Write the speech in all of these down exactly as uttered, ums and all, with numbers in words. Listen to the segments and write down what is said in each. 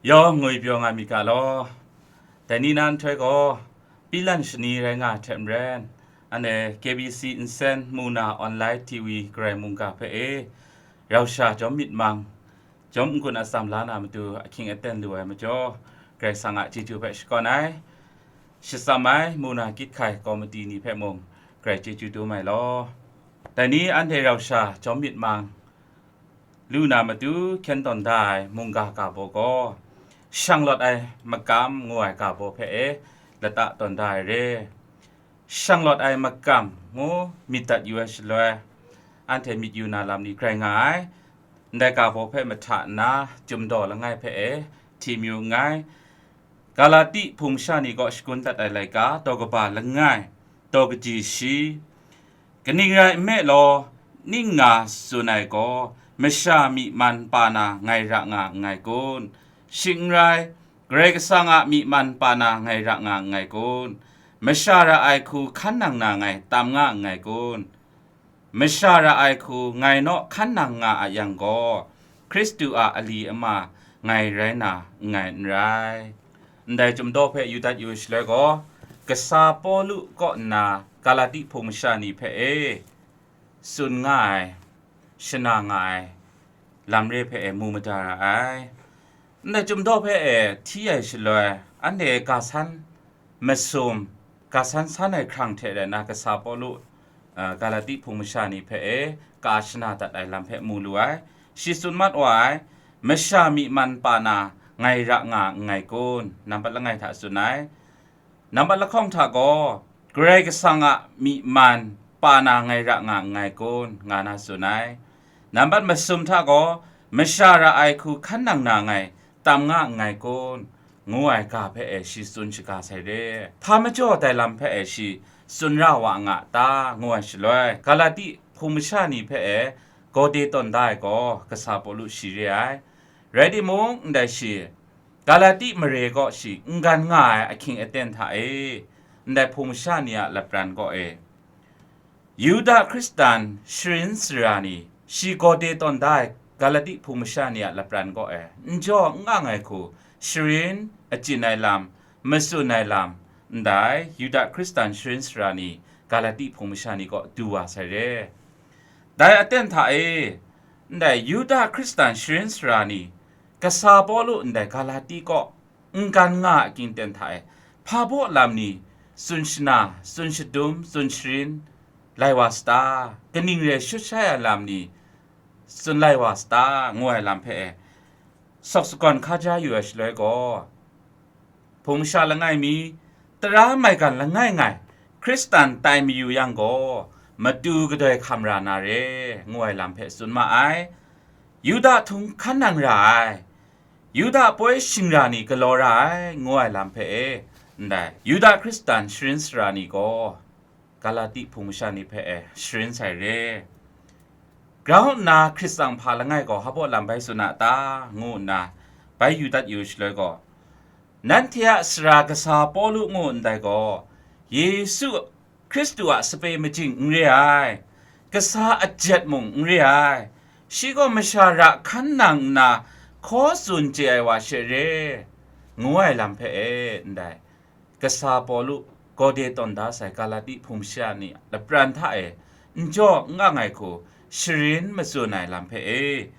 Yawng ngwi pyaw nga myit ga law. Dai ni na nhtoi gaw, pilan shani rai nga ai hte maren, anhte K B C nsen mu na online T V garai mungga hpe e, rau sha jawm myit mang, jawm n-gun atsam la na matu ahkying aten lu ai majaw, Karai Kasang a chyeju hpe shakawn ai, shatsam ai, mu na gyit hkai komiti ni hpe mung, Karai chyeju dum ai law. Dai ni anhte rau sha jawm myit mang, lu na matu hkyen tawn da ai mungga ga baw gaw, Shang lawt ai makam ngu ai ga baw hpe e lata tawn da ai re. Shang lawt ai makam ngu myit dat yu ai shaloi, anhte myit yu na lam ni grai nga ai. Ndai ga baw hpe mahta nna, Chyum daw langai hpe e hti mayu nngai. Galati hpung masha ni kaw shakun dat ai laika, daw kaba langai, daw kaji shi. Kaning rai nme law, ning nga tsun ai gaw, masha myi man pa na ngai ra nga nngai kun? Shing n rai, Karai Kasang a myi man pa na ngai ra nga nngai kun? Masha ra ai hku hkan nang na ngai tam nga nngai kun? Masha ra ai hku ngai naw hkan nang nga a yang gaw, Hkristu a ali ama ngai rai na nngai n rai. Ndai Chyum daw hpe yu dat yu shaloi gaw, kasa Pawlu kaw nna Galati hpung masha ni hpe e tsun nga ai, shana nga ai lam re hpe e mu mada ra ai. Ndai Chyum daw hpe e hti ai shaloi, anhte ga san masum, ga san san ai hkrang hte rai nna, kasa Pawlu, a, Galati hpung masha ni hpe e ka shana dat ai lam hpe mu lu ai. Shi tsun mat wa ai, masha myi man pa na ngai ra nga nngai kun? Nambat langai hta tsun ai. Nambat lahkawng hta gaw, Karai Kasang a myi man pa na ngai ra nga nngai kun? Nga na tsun ai. Nambat masum hta gaw, masha ra ai hku hkan nang na ngai tam nga nngai kun? Ngu ai ga hpe e shi tsun shaga sai re. Hpa majaw dai lam hpe e shi tsun ra wa nga ta? Ngu ai shaloi, Galati hpung masha ni hpe e gawde tawn da ai gaw, kasa Pawlu shi re ai. Rai timung, ndai shi, Galati mare kaw shi n gan nga ai ahkying aten hta e, ndai hpung masha ni a lapran kaw e, Yuda Hkristan sharin sara ni, shi gawde tawn da ai Galati hpung masha ni a lapran kaw e, n jaw n ang ai hku, sharin, achyin ai lam, matsun ai lam, ndai Yuda Hkristan sharin sara ni, Galati hpung masha ni kaw du wa sai re. Dai aten hta e, ndai Yuda Hkristan sharin sara ni, kasa Pawlu ndai Galati kaw n gan nga a ahkying aten hta e, hpa baw lam ni tsun shana, tsun shadum, tsun sharin lai wa sata, kaning re shut shai ai lam ni tsun lai wa sata, ngu ai lam hpe e, sawk sagawn hkaja yu ai shaloi gaw, hpung masha langai mi, tara maigan langai ngai, Hkristan tai mayu yang gaw, matu kadoi hkam ra na re, ngu ai lam hpe tsun ma ai. Yuda htung hkan nang ra ai, Yuda poi shingra ni galaw ra ai, ngu ai lam hpe e, ndai Yuda Hkristan sharin sara ni gaw, Galati hpung masha ni hpe e sharin sai re. Grau nna Hkrit tsang hpa langai gaw hpa baw lam bai tsun a ta? Ngu nna bai yu dat yu shaloi gaw, nanhte a sara kasa Pawlu ngu ndai gaw, Yesu Hkristu a sape majing n re ai, kasa ajet mung n re ai, shi gaw masha ra hkan nang nna hkaw tsun chye ai wa she re, ngu ai lam hpe e, ndai kasa Pawlu gawde tawn da sai Galati hpung masha ni lapran hta e n jaw n ang ai hku sharin matsun ai lam hpe e,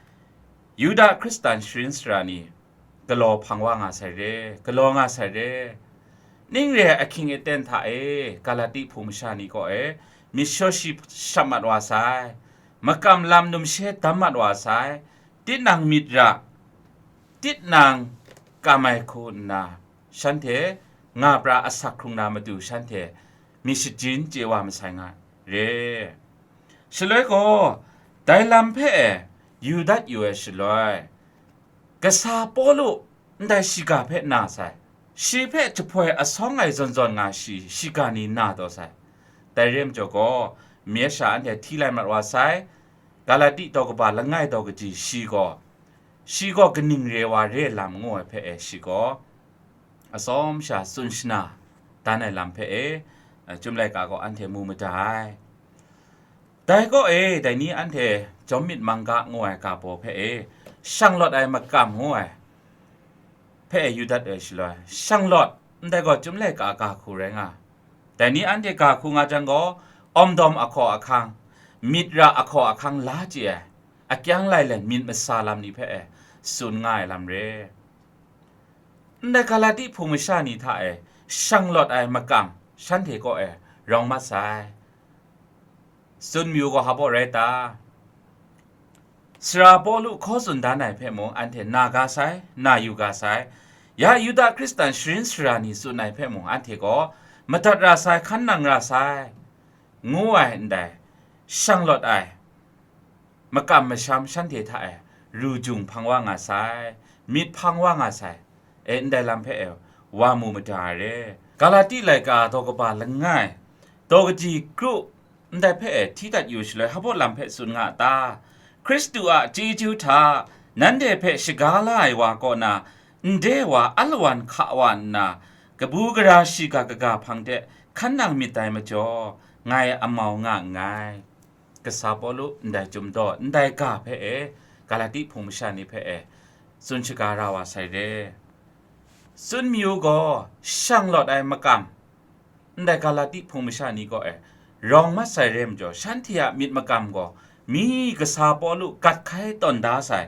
Yuda Hkristan sharin sara ni galaw hpang wa nga sai re, galaw nga sai re. Ning re ai ahkying aten hta e, Galati hpung masha ni kaw e myit shaw shi shap mat wa sai, makam lam numshe dam mat wa sai, tinang myit ra, tinang kam ai hku nna, shanhte nga pra asak hkrung na matu shanhte myit shajin chye wa masai nga re. Shaloi gaw, dai lam hpe e yu dat yu ai shaloi, kasa Pawlu ndai shiga hpe na sai, shi hpe jahpoi asawng ai zawn zawn nga shi shiga ni na taw sai. Dai re majaw gaw, myit sha anhte hti lai mat wa sai, Galati daw kaba langai daw kaji shi gaw, shi gaw kaning re wa re lam ngu ai hpe e shi gaw, atsawm sha tsun shana dan ai lam hpe e, Chyum laika gaw anhte mu mada ai. Dai kaw e, dai ni anhte jawm myit mang ga ngu ai ga baw hpe e, shang lawt ai makam ngu ai, hpe yu dat ai shaloi, shanglawt, ndai gaw chyum laika ga hku rai nga. Dai ni anhte ga hku nga jang gaw, awmdawm ahkaw ahkang, myit ra ahkaw ahkang la chye ai, akyang lailen myit masa lam ni hpe e tsun nga ai lam re. Ndai Galati hpung masha ni hta e shanglawt ai makam shanhte kaw e rawng mat sai. Tsun mayu gaw hpa baw rai ta? Sara Pawlu hkaw tsun dan ai hpe mung anhte na ga sai, na yu ga sai. Ya Yuda Hkristan sharin sara ni tsun ai hpe mung anhte gaw madat ra sai, hkan nang ra sai, ngu ai ndai shanglawt ai makam masham shanhte hta e ru jung hpang wa nga sai, myit hpang wa nga sai, e ndai lam hpe e wa mu mada ai re. Galati laika daw kaba langai, daw kaji kru, ndai hpe e hti dat yu shaloi, hpa baw lam hpe tsun nga a ta? Hkristu a chyeju hta nanhte hpe shaga la ai wa kaw na, ndai wa alawan hka wa nna, kabu gara shiga kaga hpang de hkan nang myit dai majaw, ngai amau nga nngai. Kasa Pawlu ndai chyum daw, ndai ga hpe e, Galati hpung masha ni hpe e, tsun shaga ra wa sai re. Tsun mayu gaw, shanglawt ai makam, ndai Galati hpung masha ni kaw e, rawng mat sai re majaw, shanhte a myit makam gaw, mi Kasa Pawlu gat hkai tawn da sai,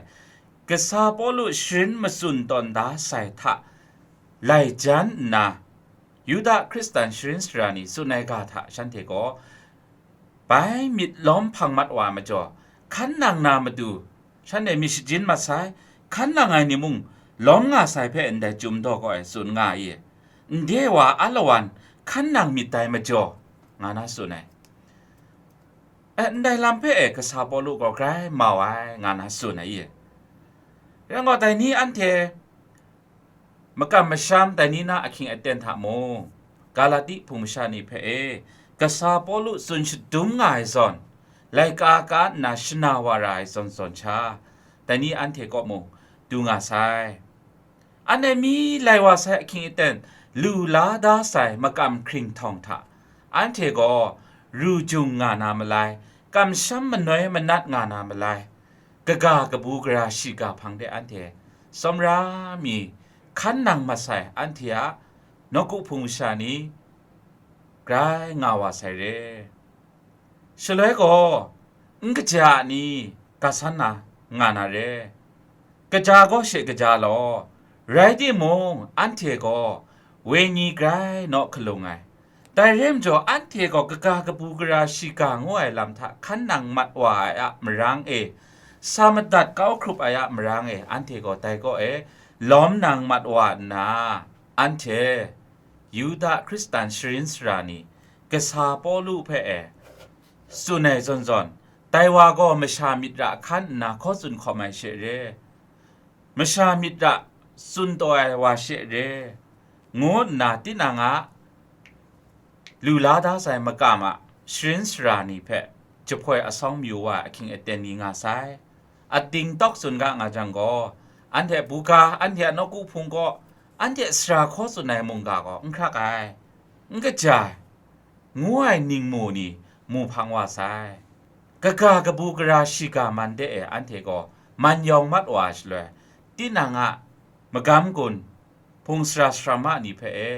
Kasa Pawlu sharin matsun tawn da sai hta lai jan nna, Yuda Hkristan sharin sara ni tsun ai ga hta shanhte gaw, bai myit lawm hpang mat wa ai majaw, hkan nang na matu, shanhte myit shajin mat sai, hkan nang ai ni mung lawm nga sai hpe ndai chyum daw gaw e tsun nga i? Ndai wa alawan hkan nang myit dai majaw, nga na tsun ai. E, ndai lam hpe e Kasa Pawlu gaw grai mau ai, nga na tsun ai i? Rai ngai gaw, dai ni anhte makam masham dai ni na ahkying aten hta mung, Galati hpung masha ni hpe e, Kasa Pawlu tsun shadum nga ai zawn, laika ka nna shana wa ra ai zawn zawn sha, dai ni anhte kaw mung du nga sai. Anhte mi lai wa sai ahkying aten lu la da sai makam hkringhtawng hta, anhte gaw ru jung nga na malai, kamsham manoi manat nga na malai, kaga kabu gara shiga hpang de anhte tsawmra mi hkan nang mat sai anhte a nawku hpung masha ni grai nga wa sai re. Shaloi gaw, n kaja a ni ga san na nga na re. Kaja gaw she kaja law, rai timung, anhte gaw wenyi grai naw hkalung ai. Dai re majaw, anhte gaw kaga kabu gara shiga ngu ai lam hta hkan nang mat wa ai a marang e, sa madat kau hkrup ai a marang e, anhte gaw dai kaw e lawm nang mat wa nna, anhte Yuda Hkristan sharin sara ni, Kasa Pawlu hpe e tsun ai zawn zawn, dai wa gaw masha myit ra hkan nna hkaw tsun hkawm ai she re, masha myit ra tsun taw ai wa she re, ngu nna tinang a lu la da sai makam a sharin sara ni hpe jahpoi asawng mayu wa ai ahkying aten ni nga sai. Ating tawk tsun ga nga jang gaw, anhte buga, anhte a nawku hpung kaw, anhte sara hkaw tsun ai mungga gaw n hkrak ai, n kaja ai, ngu ai ningmu ni mu hpang wa sai. Kaga kabu gara shiga man de e anhte gaw man yawng mat wa ai shaloi, tinang a magam gun, hpung sara sara ma ni hpe e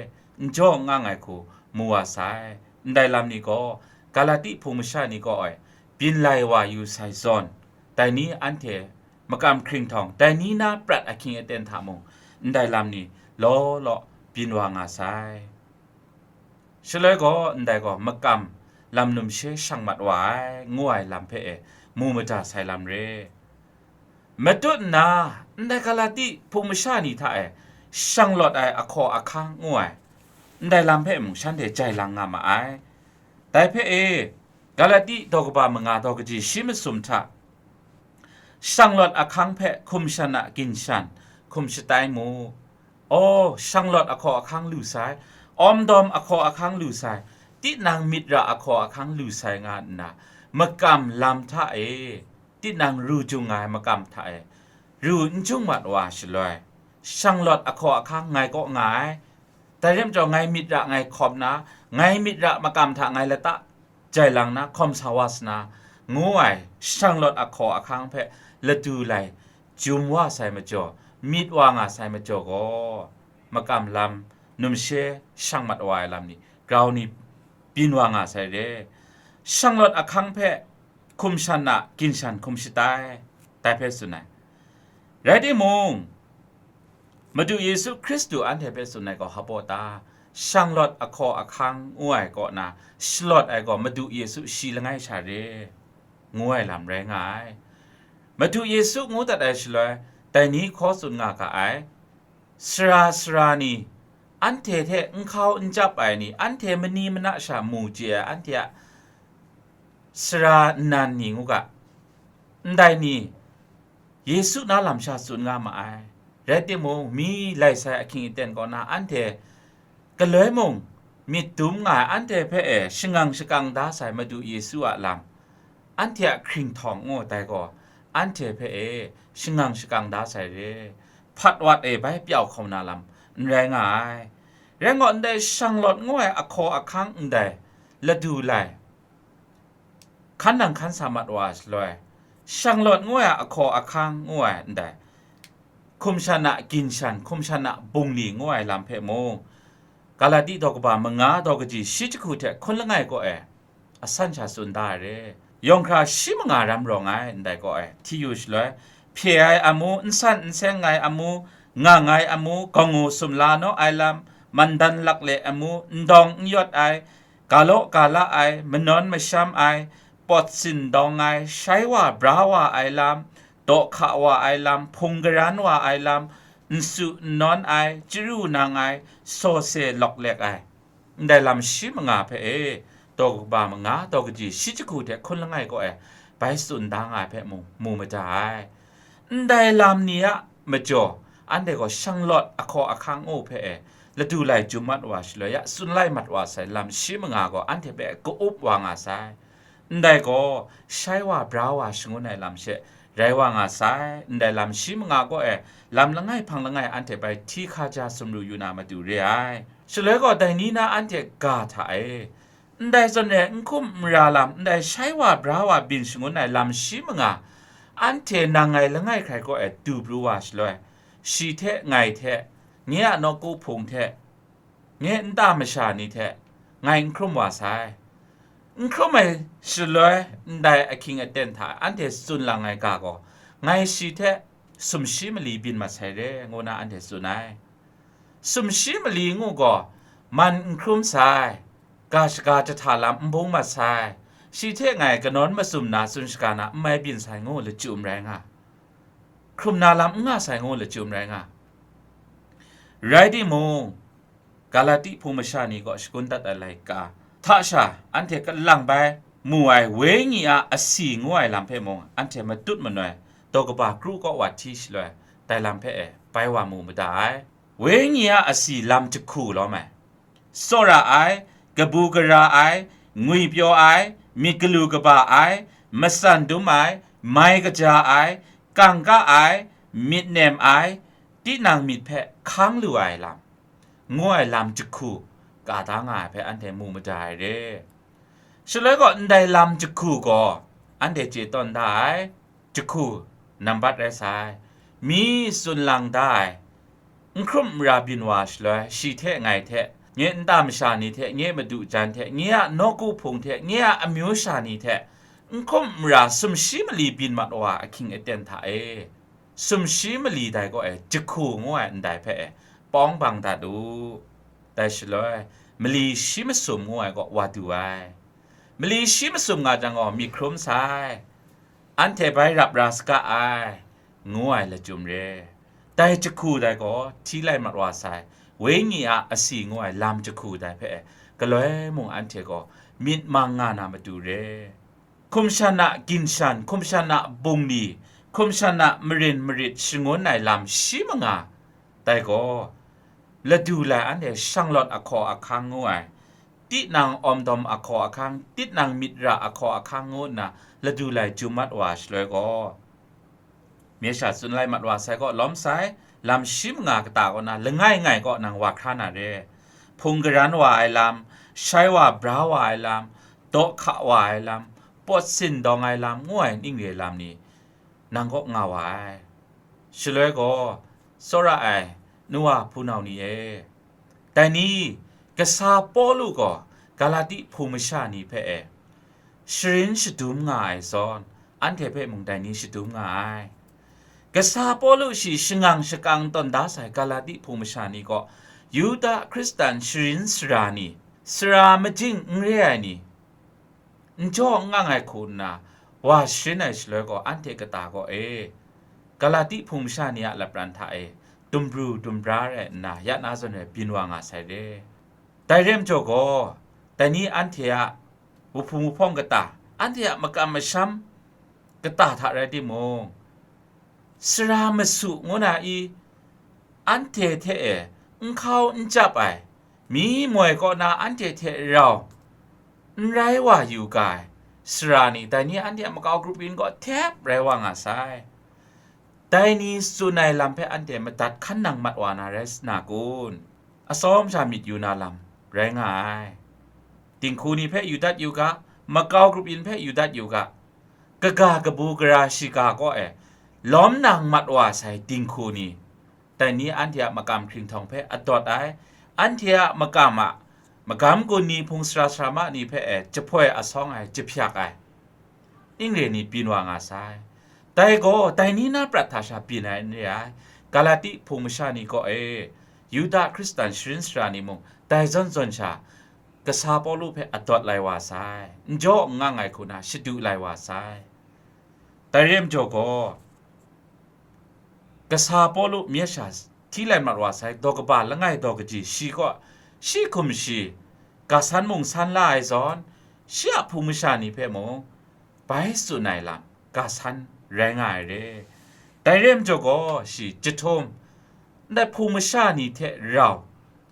n jaw n ngang ai hku mu wa sai. Ndai lam ni gaw Galati hpung masha ni kaw e byin lai wa yu sai zawn, dai ni anhte makam hkringhtawng, dai ni na prat ahkying aten hta mung, ndai lam ni law law byin wa nga sai. Shaloi gaw, ndai gaw makam lam numshe shang mat wa ai, ngu ai lam hpe e mu mada sai lam re. Matut nna, ndai Galati hpung masha ni hta e shanglawt ai ahkaw ahkang ngu ai, ndai lam hpe mung shanhte jai lang nga ma ai. Dai hpe e, Galati daw kaba manga daw kaji shi masum hta, shanglawt ahkang hpe hkum shan a ginshan hkum shatai mu. Aw, shanglawt ahkaw ahkang lu sai, awmdawm ahkaw ahkang lu sai, tinang myit ra ahkaw ahkang lu sai nga nna, makam lam hta e, tinang ru jung nga ai makam hta e, ru n jung mat wa shaloi, shanglawt ahkaw ahkang ngai kaw nga ai, dai rai majaw ngai myit ra ngai hkawm na, ngai myit ra makam hta ngai lata jai lang na hkawm sa wa sa na, ngu ai shanglawt ahkaw ahkang hpe ladu lai jum wa sai majaw, myit wa nga sai majaw gaw, makam lam, numshe shang mat wa ai lam ni, grau ni byin wa nga sai re. Shanglawt ahkang hpe hkum shan a ginshan hkum shatai, dai hpe tsun ai. Rai timung, Madu Yesu Hkristu anhte hpe tsun ai gaw hpaw ta, shanglawt ahkaw ahkang ngu ai kaw na, shalawt ai gaw Madu Yesu shi langai sha re, ngu ai lam rai nga ai. Madu Yesu ngu dat ai shaloi, dai ni hkaw tsun nga ga ai, sara sara ni, anhte hte n hkau n jap ai ni, anhte mani mana sha mu chye ai, anhte a sara nnan ni ngu ga, ndai ni, Yesu na lam sha tsun nga ma ai. Rai timung, mi lai sai ahkying aten kaw na anhte galoi mung myit dum nga ai, anhte hpe e shangang shakang da sai Madu Yesu a lam, anhte a hkringhtawng ngu dai gaw, anhte hpe e shangang shakang da sai re, hpat wat e bai pyau hkau na lam n rai nga ai. Rai ngut ndai shanglawt ngu ai ahkaw ahkang ndai ladu lai, hkan nang hkan sa mat wa shaloi, shanglawt ngu ai ahkaw ahkang ngu ai ndai, hkum shan a ginshan, hkum shan a bungli ngu ai lam hpe mung, Galati daw kaba manga daw kaji shi jahku hte hkun langai kaw e, asan sha tsun da ai re. Yawng hkra shi manga ram rawng ai ndai kaw e, hti yu shaloi, hpye ai amu, n san n seng ai amu, ngang ai amu, gawngngu sumla naw ai lam, mandan lakle amu, n dawng n yawt ai, ga law ga la ai, manawn masham ai, pawt sin dawng ai, shai wa bra wa ai lam, daw hka wa ai lam, hpung garan wa ai lam, n su n nawn ai, chyaru nang ai, sawse lawk lek ai, ndai lam shi manga hpe e, daw kaba manga daw kaji shi jahku hte hkun langai kaw e, bai tsun da nga ai hpe mung mu mada ai. Ndai lam ni a majaw, anhte gaw shanglawt ahkaw ahkang ngu hpe e, ladu lai jum mat wa shaloi ya, tsun lai mat wa sai lam shi manga gaw anhte hpe ka-up wa nga sai. Ndai gaw, shai wa bra wa shangun ai lam she rai wa nga sai. Ndai lam shi manga gaw e, lam langai hpang langai anhte bai hti hkaja sumru yu na matu re ai. Shaloi gaw, dai ni na anhte ga hta e, ndai zawn e n hkum n ra lam, ndai shai wa bra wa byin shangun ai lam shi manga, anhte nang ngai langai hkrai kaw e du pru wa shaloi, shi hte ngai hte, nye a nawku hpung hte, nye nta masha ni hte, ngai n hkrum wa sai. N hkrum ai shaloi, ndai ahkying aten hta anhte tsun lang ai ga gaw, ngai shi hte sumshi mali byin mat sai re, ngu na anhte tsun ai. Sumshi mali ngu gaw, man n hkrum sai, ga shaga jahta lam n bung mat sai, shi hte ngai kanawn mazum na tsun shaga na n mai byin sai ngu lachyum rai nga, hkrum na lam n nga sai ngu lachyum rai nga. Rai timung, Galati hpung masha ni kaw shakun dat ai laika hta sha, anhte kalang bai mu ai wenyi a asi ngu ai lam hpe mung, anhte matut manoi, daw kaba kru kaw wa hti shaloi, dai lam hpe e bai wa mu mada ai. Wenyi a asi lam jahku lawm ai, tsawra ai, kabu gara ai, ngwipyaw ai, myit galu kaba ai, matsan dum ai, mai kaja ai, kangka ai, myit nem ai, tinang myit hpe hkang lu ai lam, ngu ai lam jahku ka da nga ai hpe anhte mu mada ai re. Shaloi gaw, ndai lam jahku gaw anhte chye tawn da ai, jahku nambat rai sai, mi tsun lang da ai, n hkrum n ra byin wa shaloi, shi hte ngai hte, nye nta masha ni hte, nye madu jan hte, nye a nawku hpung hte, nye a amyu sha ni hte, n hkum n ra sumshi mali byin mat wa ahkying aten hta e, sumshi mali dai kaw e jahku ngu ai ndai hpe e pawng bang dat u. Dai shaloi, mali shi masum ngu ai kaw wa du ai. Mali shi masum nga jang gaw, myit hkrum sai, anhte bai rap ra saga ai, ngu ai lachyum re. Dai jahku dai gaw hti lai mat wa sai, wenyi a asi ngu ai lam jahku dai hpe e, galoi mung anhte gaw myit mang nga na matu re. Hkum shan a ginshan, hkum shan a bungli, hkum shan a marin marit shangun ai lam shi manga, dai gaw, ladu lai anhte shanglawt ahkaw ahkang ngu ai, tinang awmdawm ahkaw ahkang, tinang myit ra ahkaw ahkang ngu nna ladu lai jum mat wa shaloi gaw, mye sha tsun lai mat wa sai kaw lawm sai, lam shi manga kata kaw na langai ngai kaw nang wa hkra na re. Hpung garan wa ai lam, shai wa bra wa ai lam, daw hka wa ai lam, pawt sin dawng ai lam, ngu ai ning re lam ni, nang kaw nga wa ai. Shaloi gaw, Tsawra ai nu wa hpunau ni e, dai ni, kasa Pawlu gaw Galati hpung masha ni hpe e sharin shadum nga ai zawn, anhte hpe mung dai ni shadum nga ai. Kasa Pawlu shi shangang shakang tawn da sai Galati hpung masha ni gaw, Yuda Hkristan sharin sara ni, sara majing n re ai ni, n jaw n ngang ai hku nna wa sharin ai shaloi gaw, anhte kata gaw e, Galati hpung masha ni a lapran hta e dumbru dumbra rai nna, ya na zawn rai byin wa nga sai re. Dai re majaw gaw, dai ni anhte a wuhpung wuhpawng kata, anhte a makam masham kata hta rai timung, sara masu ngu na i, anhte hte e n hkau n chyap ai, mi moi kaw na anhte hte rau n rai wa yu ga ai sara ni, dai ni anhte a makau grup yin gaw hte rai wa nga sai. Dai ni tsun ai lam hpe anhte madat hkan nang mat wa na rai sa na kun? Atsawm sha myit yu na lam rai nga ai. Dinghku ni hpe yu dat yu ga, makau grup yin hpe yu dat yu ga, kaga kabu gara shiga kaw e lawm nang mat wa sai dinghku ni, dai ni anhte a makam hkringhtawng hpe adawt ai, anhte a makam a magam gun ni, hpung sara sarama ni hpe e jahpoi asawng ai, jahpyak ai, ning re ni byin wa nga sai. Dai gaw, dai ni na prat hta sha byin ai n re ai. Galati hpung masha ni kaw e, Yuda Hkristan sharin sara ni mung, dai zawn zawn sha, kasa Pawlu hpe adawt lai wa sai, n jaw n ngang ai hku na shadu lai wa sai. Dai re majaw gaw, kasa Pawlu myit sha hti lai mat wa sai, daw kaba langai daw kaji shi kaw, shi hkum shi ga san mung san la ai zawn, shi a hpung masha ni hpe mung bai tsun ai lam ga san rai nga ai re. Dai re majaw gaw, shi jahtum, ndai hpung masha ni hte rau,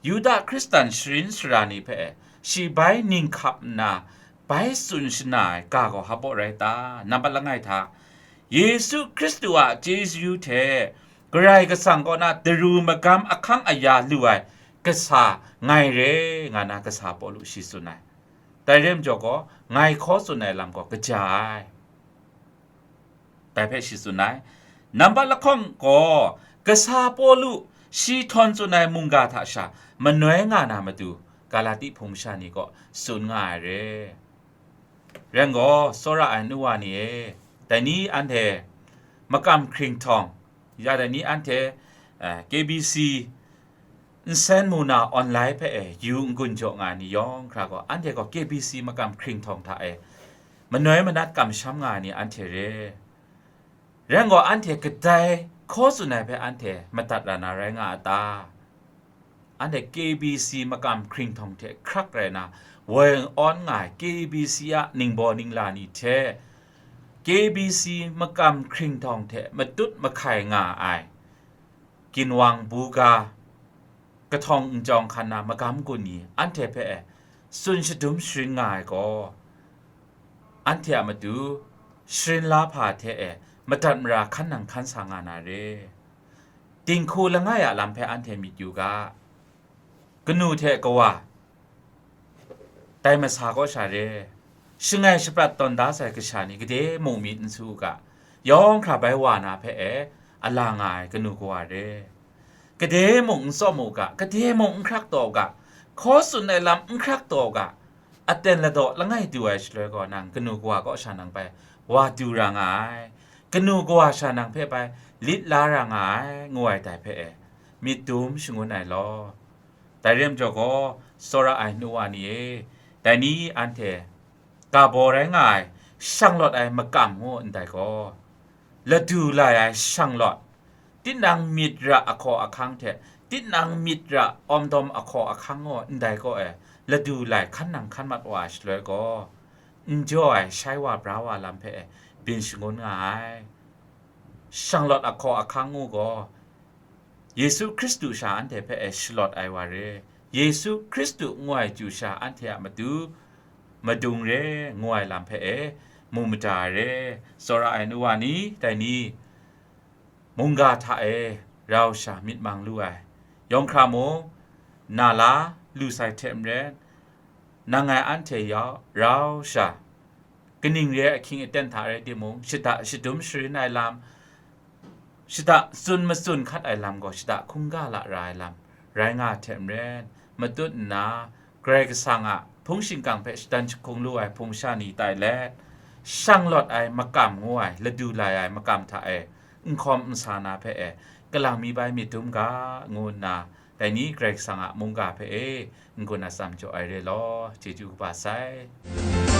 Yuda Hkristan sharin sara ni hpe shi bai ning hkap nna bai tsun shana ai ga gaw hpa baw rai ta? Nambat langai hta, Yesu Hkristu a chyeju hte Karai Kasang kaw na daru magam ahkang aya lu ai kasa ngai re, nga na kasa Pawlu shi tsun ai. Dai re majaw gaw, ngai hkaw tsun ai lam gaw kaja ai. Dai hpe shi tsun ai. Nambat lahkawng gaw, kasa Pawlu shi htawn tsun ai mungga hta sha manoi nga na matu, Galati hpung masha ni kaw tsun nga ai re. Ren gaw, tsawra ai nu wa ni e, dai ni anhte makam hkringhtawng, ya dai ni anhte, eh, K B C nsen mu na online hpe e yu n-gun jaw nga ai ni yawng hkra gaw, anhte gaw K B C makam hkringhtawng hta e manoi manat kamsham nga ai ni anhte re. Ren gaw, anhte kadai hkaw tsun ai hpe anhte madat ra na rai nga a ta? Anhte K B C makam hkringhtawng hte hkrak rai na, woi n-awn nga ai K B C a ningbaw ningla ni hte, K B C makam hkringhtawng hte matut mahkai nga ai ginwang buga, kahtawng n-jawng hkan na magam gun ni anhte hpe e tsun shadum sharin nga ai gaw, anhte a matu sharin la hpa hte e madat mara hkan nang hkan sa nga na re. Dinghku langai a lam hpe anhte myit yu ga. Kanu hte kawa, dai masa kaw sha re, shangai shaprat tawn da sai kasha ni gade mung myit n su u ga, yawng hkra bai wa na hpe e a la nga ai kanu kawa re. Gade mung n tsawm u ga, gade mung n hkrak taw u ga, hkaw tsun ai lam n hkrak taw u ga, aten ladaw langai du ai shaloi gaw, nang kanu kawa kaw sha nang bai wa du ra nga ai, kanu kawa sha nang hpe bai lit la ra nga ai, ngu ai dai hpe e myit dum shangun ai law. Dai re majaw gaw, tsawra ai nu wa ni e, dai ni anhte ga baw rai nga ai, shang lawt ai makam ngu ndai gaw, ladu lai ai shang lawt, tinang myit ra ahkaw ahkang hte, tinang myit ra awmdawm ahkaw ahkang ngu ndai gaw e, ladu lai hkan nang hkan mat wa ai shaloi gaw, n jaw ai shai wa bra wa lam hpe e byin shangun nga ai. Shang lawt ahkaw ahkang ngu gaw, Yesu Hkristu sha anhte hpe e shalawt ai wa re, Yesu Hkristu ngu ai chyu sha anhte a matu madung re, ngu ai lam hpe e mu mada ai re. Tsawra ai nu wa ni, dai ni, mungga hta e rau sha myit mang lu ai, yawng hkra mung na la lu sai hte maren, nang ngai anhte yau rau sha, kaning re ai ahkying aten hta rai timung, shada shadum sharin ai lam, shada tsun matsun hkat ai lam gaw shada hkungga la ra ai lam rai nga hte maren, matut nna Karai Kasang a hpung shingkang hpe shadan jahkung lu ai hpung sha ni tai let, shanglawt ai makam ngu ai ladu lai ai makam hta e nhkawm nhsa na hpe e kalang mi bai myit dum ga, ngu nna dai ni Karai Kasang a mungga hpe e n-gun atsam jaw ai re law, chyeju kaba sai.